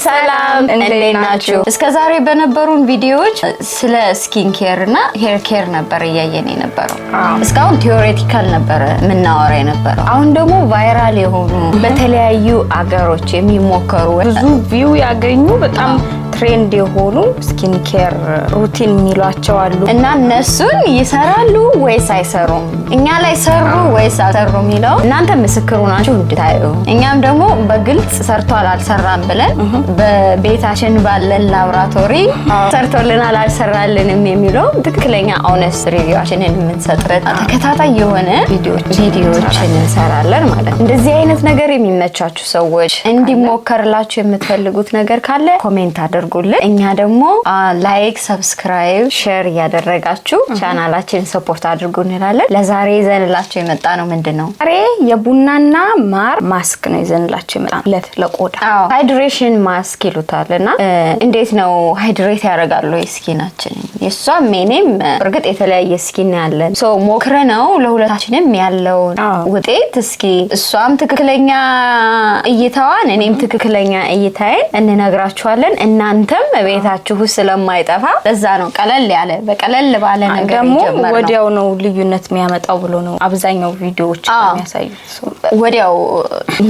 ሰላም፣ እንዴት ናችሁ? እስከ ዛሬ በነበሩን ቪዲዮዎች ስለ skin care እና hair care ነበር እያየን የነበረው። እስካሁን theoretical ነበረ የምናወራ የነበረው። አሁን ደግሞ viral የሆኑ፣ በተለያዩ አገሮች የሚሞከሩ፣ ብዙ view ያገኙ፣ በጣም trend የሆኑ skin care routine የሚሏቸው አሉ። እና እነሱን ይሰራሉ ወይስ አይሰሩም፣ እኛ ላይ ሰሩ ወይስ አልሰሩ የሚለው እናንተ ምስክሩ ናችሁ እንድታዩ፣ እኛም ደግሞ በግልጽ ሰርቷል አልሰራም ብለን በቤታችን ባለን ላብራቶሪ ሰርቶልናል አልሰራልንም የሚለው ትክክለኛ honest review ኣችንን የምንሰጥበት ተከታታይ የሆነ ቪዲዮዎችን እንሰራለን ማለት ነው። እንደዚህ አይነት ነገር የሚመቻችሁ ሰዎች፣ እንዲሞከርላችሁ የምትፈልጉት ነገር ካለ comment አድርጉልን። እኛ ደግሞ like፣ subscribe፣ share እያደረጋችሁ ቻናላችን support አድርጉ እንላለን። ለዛሬ ይዘንላችሁ የመጣነው ምንድን ነው? ዛሬ የቡናና ማር ማስክ ነው ይዘንላችሁ የመጣነው ለቆዳ። Hydration mask ይሉታል። እና እንዴት ነው፣ hydrate ያደርጋሉ skin ኣችን? የእሷም የኔም እርግጥ የተለያየ skin ያለን፣ so ሞክረነው ለሁለታችንም ያለውን ውጤት እስኪ እሷም ትክክለኛ እይታዋን እኔም ትክክለኛ እይታዬን እንነግራችኋለን። እናንተም ቤታችሁ ስለማይጠፋ ለዛ ነው ቀለል ያለ በቀለል ባለ ነገር ደግሞ የጀመርነው። ወዲያው ነው ልዩነት የሚያመጣው ብሎ ነው አብዛኛው ቪዲዮዎች የሚያሳዩት። So ወዲያው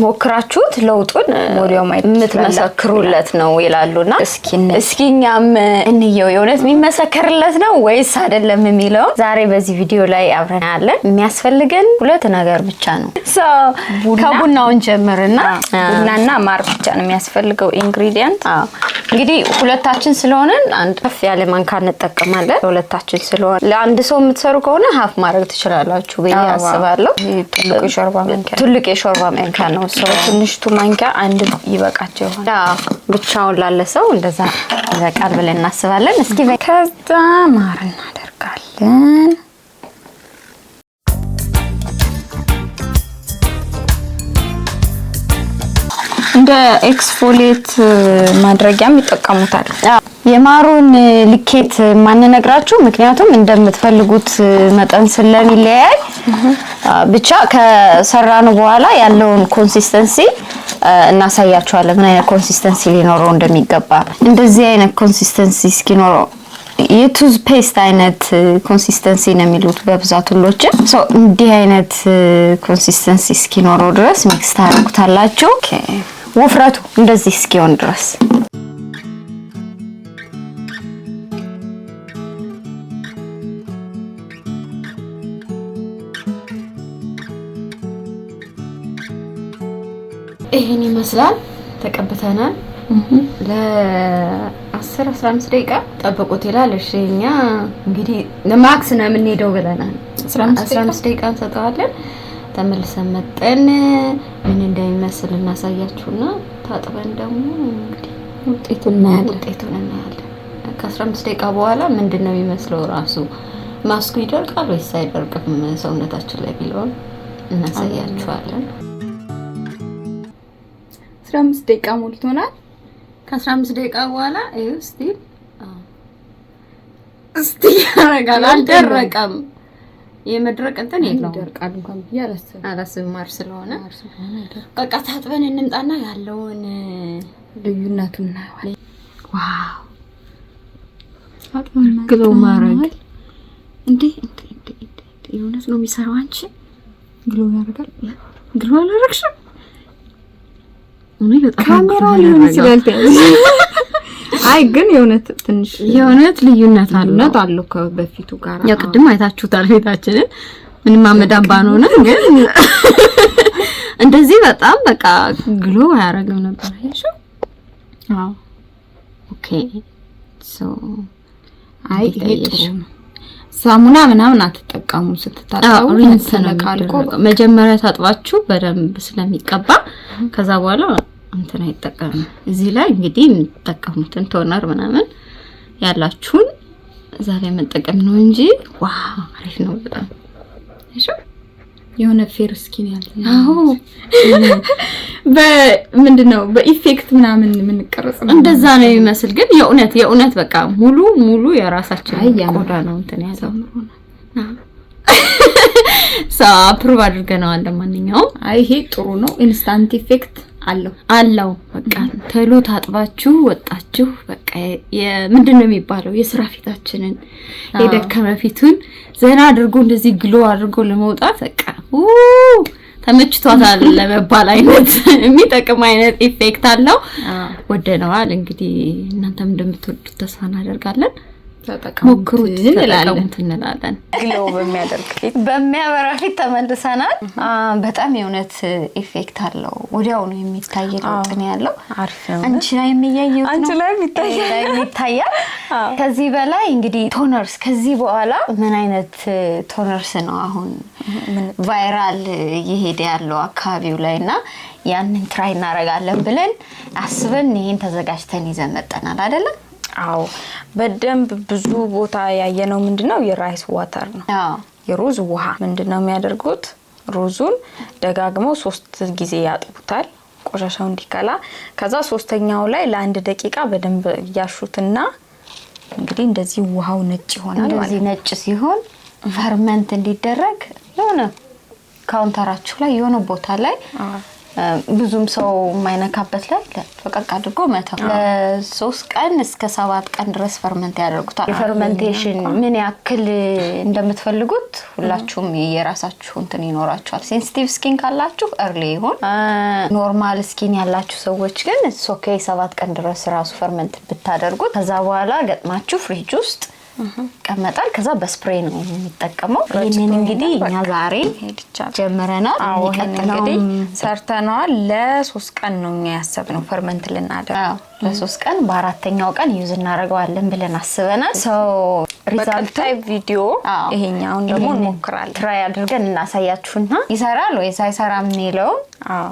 ሞክራችሁት ለውጡን ወዲያው ማየት የምትመሰክሩለት ነው ይላሉና እስኪ እስኪ እኛም እንየው፣ የእውነት የሚመሰከርለት ነው ወይስ አይደለም የሚለው ዛሬ በዚህ ቪዲዮ ላይ አብረን ያለን። የሚያስፈልገን ሁለት ነገር ብቻ ነው። So ከቡናውን ጀምርና ቡናና ማር ብቻ ነው የሚያስፈልገው ingredient። አዎ፣ እንግዲህ ሁለታችን ስለሆነን አንድ ከፍ ያለ ማንካ እንጠቀማለን። ሁለታችን ስለሆነ፣ ለአንድ ሰው የምትሰሩ ከሆነ half ማድረግ ትችላላችሁ ብዬ አስባለሁ። ይሄ ትልቁ የሾርባ ማንኪያ። ትልቅ የሾርባ ማንኪያ ነው። ሰው ትንሽቱ ማንኪያ አንድ ይበቃቸው ይሆናል። አዎ፣ ብቻውን ላለ ሰው እንደዛ ይበቃል ብለን እናስባለን። እስኪ ከዛ ማር እናደርጋለን። እንደ exfoliate ማድረጊያም ይጠቀሙታል። የማሩን ልኬት ማንነግራችሁ ምክንያቱም እንደምትፈልጉት መጠን ስለሚለያይ፣ ብቻ ከሰራነው በኋላ ያለውን consistency እናሳያችኋለን፣ ምን አይነት consistency ሊኖረው እንደሚገባ። እንደዚህ አይነት consistency እስኪኖረው፣ የ toothpaste አይነት consistency ነው የሚሉት በብዛት ሁሎችን። So እንዲህ አይነት consistency እስኪኖረው ድረስ mix ታደርጉታላችሁ። ውፍረቱ እንደዚህ እስኪሆን ድረስ። ይህን ይመስላል። ተቀብተናል። ለ10 15 ደቂቃ ጠብቁት ይላል። እሺ፣ እኛ እንግዲህ max ነው የምንሄደው ብለናል። 15 ደቂቃ እንሰጠዋለን። ተመልሰን መጠን ምን እንደሚመስል እናሳያችሁና ታጥበን ደግሞ እንግዲህ ውጤቱን እናያለን። ውጤቱን እናያለን። ከ15 ደቂቃ በኋላ ምንድን ነው የሚመስለው፣ ራሱ ማስኩ ይደርቃል ወይስ አይደርቅም ሰውነታችን ላይ ቢለውን እናሳያችኋለን። 15 ደቂቃ ሞልቶናል። ከ15 ደቂቃ በኋላ ይኸው still still ያደርጋል። አልደረቀም። የመድረቅ እንትን የለውም። ይደርቃል እንኳን ብዬ አላስብም። አላስብም፣ ማር ስለሆነ። በቃ ታጥበን እንምጣና ያለውን ልዩነቱን እናየዋለን። Wow፣ glow ማድረግ እንዴ እንዴ እንዴ እንዴ! የእውነት ነው የሚሰራው። አንቺ Glow ያደርጋል። Glow አላረግሽም? እኔ በጣም ካሜራ ሊሆን ይችላል። አይ፣ ግን የእውነት ትንሽ የእውነት ልዩነት አለው። ልዩነት አለው ከበፊቱ ጋር። ያው ቅድም አይታችሁታል ፊታችንን፣ ምንም አመዳም ባንሆንም ግን እንደዚህ በጣም በቃ glow አያደርግም ነበር። አየሽው? አዎ። Okay, so አይ፣ ይሄ ጥሩ ነው። ሳሙና ምናምን አትጠቀሙ ስትታጠቡ። Rinse ነው ተለቃልቆ የሚደረገው። መጀመሪያ ታጥባችሁ በደንብ ስለሚቀባ ከዛ በኋላ እንትን አይጠቀምም። እዚህ ላይ እንግዲህ የምትጠቀሙትን toner ምናምን ያላችሁን እዛ ላይ መጠቀም ነው እንጂ wow፣ አሪፍ ነው በጣም። እሺ። የሆነ fair skin ያለ አዎ። በምንድን ነው በ effect ምናምን የምንቀረጽ ነው። እንደዛ ነው የሚመስል፣ ግን የእውነት የእውነት በቃ ሙሉ ሙሉ የራሳችን አይ፣ ያምራል። ቆዳ ነው እንትን ያለው። So approve አድርገነዋል። ለማንኛውም አይ፣ ይሄ ጥሩ ነው። Instant effect አለው አለው። በቃ ቶሎ ታጥባችሁ ወጣችሁ በቃ ምንድን ነው የሚባለው የስራ ፊታችንን የደከመ ፊቱን ዘና አድርጎ እንደዚህ glow አድርጎ ለመውጣት በቃ ተመችቷታል ለመባል አይነት የሚጠቅም አይነት effect አለው። ወደነዋል። እንግዲህ እናንተም እንደምትወዱት ተስፋ እናደርጋለን። ሞክሩት፣ ተጠቀሙት እንላለን። Glow በሚያደርግ ፊት በሚያበራ ፊት ተመልሰናል። በጣም የእውነት effect አለው። ወዲያውኑ የሚታይ ለውጥ ነው ያለው። አሪፍ ነው። አንቺ ላይ የሚያየው አንቺ ላይ ይታያል። ይታያል። ከዚህ በላይ እንግዲህ toners፣ ከዚህ በኋላ ምን አይነት toners ነው አሁን viral እየሄደ ያለው አካባቢው ላይ እና ያንን try እናደርጋለን ብለን አስበን ይሄን ተዘጋጅተን ይዘን መጠናል አይደለም? አዎ፣ በደንብ ብዙ ቦታ ያየነው ምንድነው የ rice water ነው። የሩዝ ውሃ። ምንድነው የሚያደርጉት? ሩዙን ደጋግመው 3 ጊዜ ያጥቡታል ቆሻሻው እንዲከላ። ከዛ ሶስተኛው ላይ ለ1 ደቂቃ በደንብ ያሹትና እንግዲህ እንደዚህ ውሃው ነጭ ይሆናል ማለት እንደዚህ ነጭ ሲሆን ferment እንዲደረግ የሆነ counter ኣችሁ ላይ የሆነ ቦታ ላይ ብዙም ሰው የማይነካበት ላይ ፈቀቅ አድርጎ መተው። ለ3 ቀን እስከ 7 ቀን ድረስ ferment ያደርጉታል። የ fermentation ምን ያክል እንደምትፈልጉት ሁላችሁም የራሳችሁ እንትን ይኖራችኋል። Sensitive skin ካላችሁ early ይሁን፣ normal skin ያላችሁ ሰዎች ግን okay 7 ቀን ድረስ ራሱ ferment ብታደርጉት ከዛ በኋላ ገጥማችሁ ፍሪጅ ውስጥ ይቀመጣል። ከዛ በ spray ነው የሚጠቀመው። ይህንን እንግዲህ እኛ ዛሬ ጀምረናል። አዎ፣ ይሄን እንግዲህ ሰርተነዋል። ለ3 ቀን ነው እኛ ያሰብነው ferment ልናደርግ። አዎ፣ ለ3 ቀን፣ በአራተኛው ቀን use እናደርገዋለን ብለን አስበናል። So በቀጣይ ቪዲዮ ይሄኛውን ደግሞ እንሞክራለን። Try አድርገን እናሳያችሁና ይሰራል ወይስ አይሰራም የሚለውን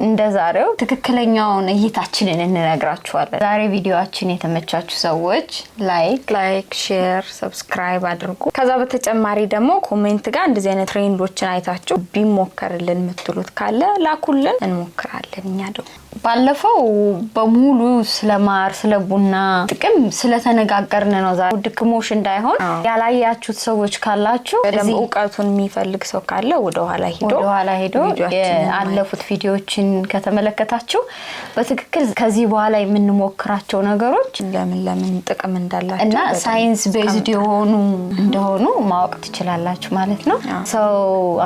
እንደ ዛሬው ትክክለኛውን እይታችንን እንነግራችኋለን። ዛሬ ቪዲዮአችን የተመቻችሁ ሰዎች like Like፣ share፣ subscribe አድርጉ። ከዛ በተጨማሪ ደግሞ comment ጋር እንደዚህ አይነት trend ኦችን አይታችሁ ቢሞከርልን የምትሉት ካለ ላኩልን፣ እንሞክራለን። እኛ ደግሞ ባለፈው በሙሉ ስለ ማር ስለ ቡና ጥቅም ስለተነጋገርን ነው። ዛሬ ድክሞሽ እንዳይሆን ያላያችሁት ሰዎች ካላችሁ በደንብ እውቀቱን የሚፈልግ ሰው ካለ ወደኋላ ሄዶ ወደኋላ ሄዶ ያለፉት ቪዲዮዎችን ከተመለከታችሁ በትክክል ከዚህ በኋላ የምንሞክራቸው ነገሮች ለምን ለምን ጥቅም እንዳላቸው እና science based የሆኑ እንደሆኑ ማወቅ ትችላላችሁ ማለት ነው። So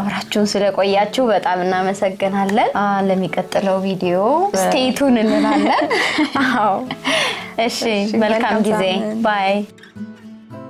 አብራችሁን ስለቆያችሁ በጣም እናመሰግናለን። ለሚቀጥለው ቪዲዮ stay tuned እንላለን። እሺ፣ መልካም ጊዜ። Bye።